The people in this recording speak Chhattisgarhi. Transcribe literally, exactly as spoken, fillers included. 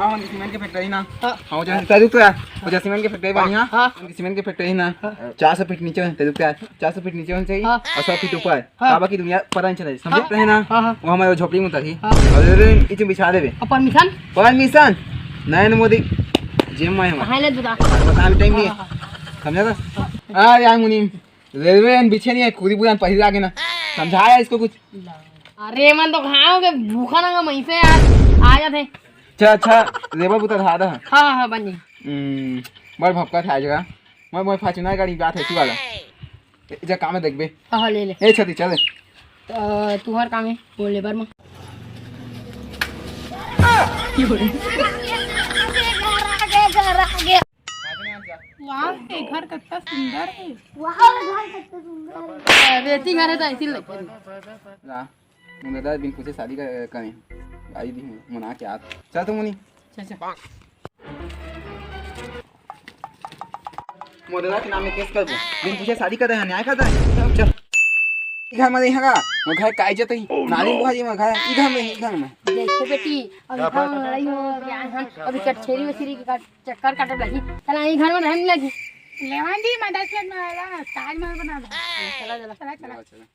हाँ, उनकी सीमेंट की फैक्ट्री ना। हाँ। हाँ, वो जो है, रुक तो यार, वो जो सीमेंट की फैक्ट्री बनी, हाँ? हाँ। उनकी सीमेंट की फैक्ट्री ना। हाँ। चार सौ फीट नीचे होना चाहिए, रुक तो यार, चार सौ फीट नीचे होना चाहिए। हाँ। और सौ फीट ऊपर। हाँ। बाबा की दुनिया पता नहीं चला, समझे? हाँ। रहे ना? हाँ, हाँ। वो हमारे झोपड़ी में उतरी। हाँ। और ये इचु बिछा देवे। और परमिशन? परमिशन? नरेंद्र मोदी जेब में है हमारे। हाँ, ले दूँगा। बता, अभी टाइम नहीं है। हाँ, हाँ। समझा था? हाँ। हाँ, यार मुनीम, रेलवे लाइन बिछे नहीं है, कुरी बुरान पहिर आगे ना। समझाया इसको कुछ? अरे, मन तो खाओगे, भूखा ना मैं से यार, आ जाते। अच्छा, अच्छा, लेबर बुता था, था। हाँ, हाँ, बनी। हम्म, बड़ भपका था जगह। मैं, मैं Fortuner गाड़ी बात है, तू वाला। ए, जा काम है, देखबे। हाँ, हाँ, ले ले। ए, छती, चल। अ, तुहार काम है, वो लेबर में। वाह, ये घर कितना सुंदर है। वाह, घर कितना सुंदर है। रेती घर है तो ऐसी लगती है। ला, मुंडा बिन पूछे शादी कर, करें। आई दी हूँ, मना के आप। चल तो मुनी। चल, चल। मोदरा के नाम में केस करबो। बिन पूछे शादी कर रहे हैं, न्याय कर रहे हैं। चल। ई घर में नहीं हगा, वो घर का इज्जत ही। नाली बुआ जी में घर, ई घर में, ई घर में। देखो बेटी, अभी घर में लड़ाई हो गया है, अभी कचेरी वचेरी के काट-, चक्कर काटे लगी। चला, ई घर में रहने लगी। लेवान जी, मदद से ना, ताजमहल बना दो। चला, चला। चला, चला। चला, चला।